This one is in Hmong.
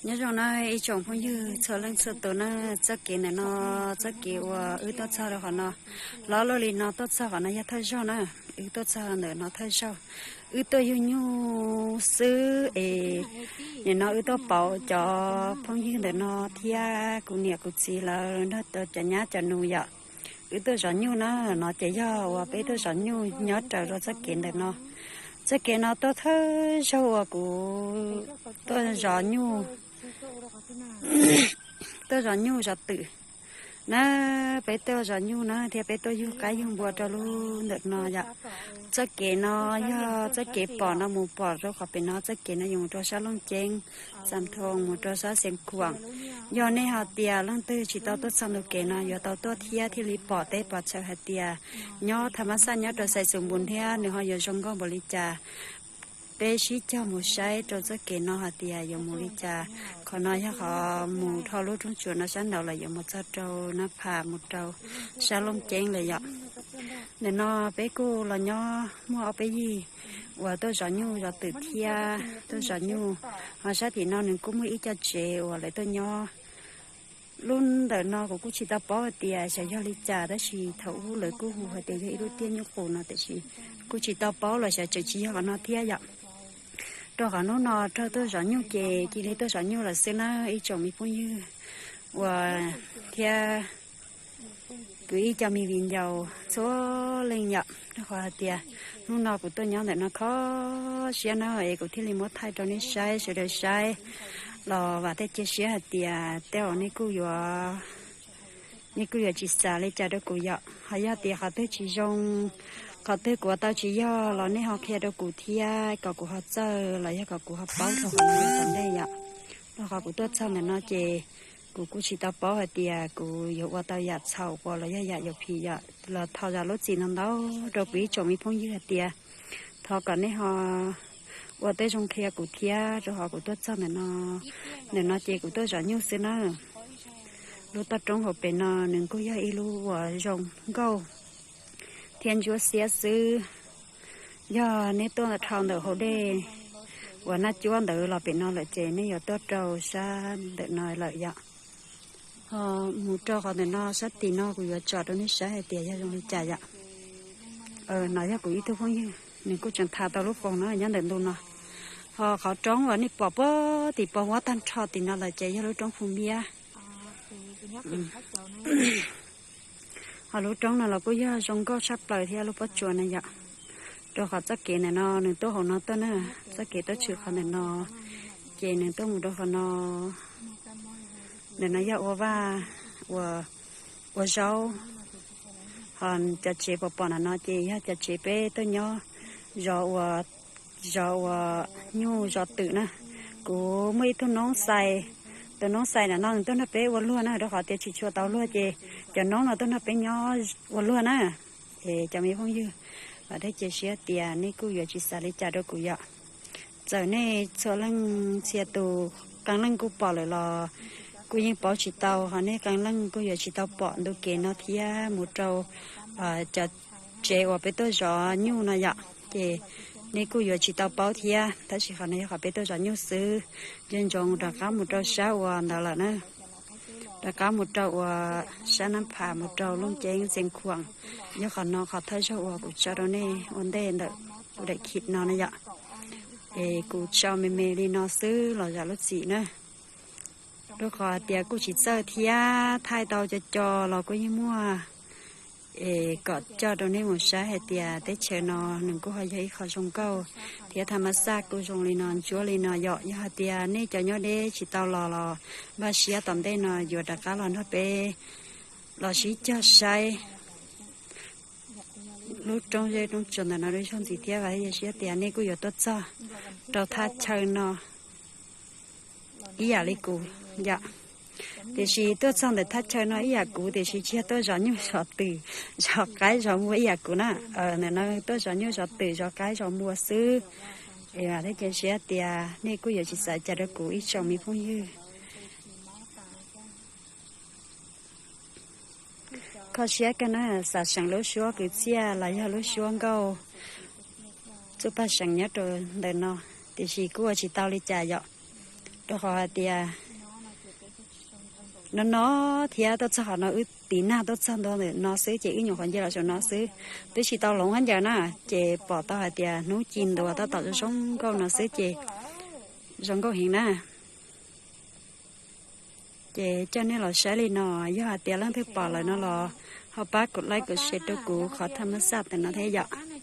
Nyob zoo na ib tsoom phooj ywg txhua leej txhua tus na, txoj kev ntawm no, txoj kev uas wb tuaj txog rau qhov no, hlob luaj li no tuaj txog qhov no yog thawj zaug na, wb tuaj txog ntawm no thawj zaug, wb tuaj yug nyuj xwb es nim no wb tuaj pauv cov phooj ywg ntawm no thiab kuv niam kuv txiv lawv nrog rau cov nyab cov nus yom. Wb tuaj zov nyuj na, no ces yog uas peb tuaj zov nyuj nyob raws rau txoj kev ntawm no. Txoj kev no tuaj thawj zaug uas kuv tuaj zov nyuj, tuaj zov nyuj zov twm na, peb tuaj zov nyuj na thiab peb tuaj yug qaib yug npua rau lub ntawm no yom. Txoj kev no yog txoj kev pom no mus pom rau qhov pem no, txoj kev no yuav mus rau sab Looj Ceeb, Xam Thoo mus rau sab Xeev Khuam. Yog nej hais tias leej twg tsis tau tuaj txog ntug kev no yuav tau tuaj thiab thiaj li pom teb pom chaw hais tias nyob Tha Mab Xaj nyob rau Xais Xus Npus thiab nws ho yuav zoo nkauj npaum li cas. Peb sib cog mus saib rau txoj kev no hais tias yuav mus li cas. Qhov no yog qhov mus dhau lub roob tsuas no sab nraud lawm yuav mus txog rau Nab Phas mus rau sab Looj Ceeb lawm yom. Ntawm no peb kuj los nyob muaj ob peb yig uas tuaj zov nyuj zov twm thiab tuaj zov nyuj. Ho sab tim no nws kuj muaj ib co tsev uas lawv tuaj nyob. Lub ntawm no kuv kuj tsis tau paub hais tias xyov yog li cas tab sis thaum ub lawv kuj hu hais tias yog ib lub tiaj nyuj qus no tiam sis kuj tsis tau paub los xyov tseem tsis yog qhov no thiab yom. Rau qhov hnub no raug tuaj zov nyuj ces cia li tuaj zov nyuj lawm xwb na ib tsoom me phooj ywg uas thiab kwv ib co me viv ncaus txhua leej yom. Rau qhov hais tias hnub no kuv tuaj nyob ntawm no kho siab na es kuv thiaj li muab thaij rau nej saib sawv daws saib los vam thiab cia siab hais tias tej zaum nej kuj yuav nej kuj yuav tsis xav li cas rau kuv yom. Ho yog tias qhov twg tsis zoo, qhov twg kuv ua tau tsis yog los nej ho qhia rau kuv thiab kom kuv ho txawj los yog kom kuv ho paub rau qhov no tom ntej yom. Rau qhov kuv tuaj txog ntawm no ces kuv kuj tsis tau paub hais tias kuv yuav ua tau yam txhaum los yog yam yuav phim yom. Los thov zam lub txim ntau ntau rau kuv ib tsoom me phooj ywg hais tias thov kom nej ho ua teb zoo qhia kuv thiab rau qhov kuv tuaj txog ntawm no. Ntawm no ces kuv tuaj zov nyuj xwb na. Lub toj roob hauv pem no nws kuj yog ib lub uas zoo nkauj thiab ntsuab xiab xwb. Yog neb tuaj dhau ntawm hauv dej uas Naj Cuab ntawd los pem no lawm ces nej yuav tuaj rau sab ntawm no lawm yom. Ho mus rau qhov ntawm no sab tim no kuv yuav tsom rau nej saib hais tias yog zoo li cas yom. No yog kuv ib tug phooj ywg nws kuj tseem tham tau lub foos no nyob ntawm ntu no. Ho qhov roob uas nej pom puag tim pos huab tag nrho tim no lawm ces yog lub roob Phu Npiab. Ho lub roob no los kuj yog zoo nkauj tshaj plaws thiab lub pob tsuas na yom. Rau qhov txoj kev ntawm no nws tuaj hauv no tuaj na, txoj kev tuaj tshwm qhov ntawm no, ces nws tuaj mus rau qhov no. Ntawm no yog ua vaj, ua, ua zaub. Ho cov tsev pom pom ntawm no ces yog cov tsev peb tuaj nyob zov ua, zov ua nyuj zov twm na. Kuv muaj ib tug noob xais, tus noob xais ntawm no nws tuaj nrog peb ua luag na, rau qhov tias tsis tshua tau luag ces cov noob no tuaj nrog peb nyob ua luag na. Es cov me phooj ywg, vam thiab cia siab tias nej kuj yuav tsis xav li cas rau kuv yom. Txawm nej txhua leej txhia tus qee leej kuj pom lawm los kuj yeej paub tsis tau, ho nej qee leej kuj yuav tsis tau pom ntu kev no thiab mus rau cov tsev uas peb tuaj zov nyuj no yom, ces nej kuj yuav tsis tau paub thiab. Tab sis qhov no yog qhov peb tuaj zov nyuj xwb, nco ntsoov rov qab mus rau sab uas ntawd lawm na, rov qab mus rau uas sab Nab Phas mus rau Looj Ceeb Xeev Khuam. Yog qhov no qhov thawj zaug uas kuv tso rau nej ua ntej ntawm kuv daim khi no na yom. Es kuv tso me me li no xwb los zam lub txim na. Rau qhov tias kuj tsis txawj thiab thaij tau co co los kuj yeej muaj. Es kom coj rau nej mus saib hais tias teb chaws no nws kuj ho yog ib qho zoo nkauj thiab tha ma xaj kuj zoo li no ntsuab li no yom. Yog hais tias nej cov nyob deb tsis tau los los npaj siab tom ntej no yuav rov qab los nrog peb los sib cog saib lub roob zeb roob tsuas ntawm no lub zog ntxiv thiab, vam thiab cia siab tias nej kuj yuav tuaj txog rau thaj chaw no ib yam li kuv yom. Tiam sis tuaj txog ntawm thaj chaw no ib yam kuv, tiam sis tsis yog tuaj zov nyuj zov twm, zov qaib zov npua ib yam kuv na. Ntawm no tuaj zov nyuj zov twm zov qaib zov npua xwb. Es vam thiab cia siab tias nej kuj yuav tsis xav cas rau kuv ib tsoom me phooj ywg. Kho siab kawg na, xav seem lub suab kwv txhiaj los yog lub suab nkauj txuj paj seem nyob rau ntawm no. tiam sis kuj ua tsis tau li cas yom. Rau qhov hais tias no no thiab tuaj txog qhov no wb tiv nag tuaj txog ntua ntawm no xwb ces wb nyuam qhuav nce los saum no xwb, twb tsis tau hloov khaub ncaws na, ces pom tau hais tias hnub ci ntua tab tom zoo nkauj no xwb ces zoo nkauj heev na. Ces coj nej los saib li no, yog hais tias leej twg pom lawm no los ho pab kuv like kuv share rau kuv qhov thaj mab xaj tam no thiab yom.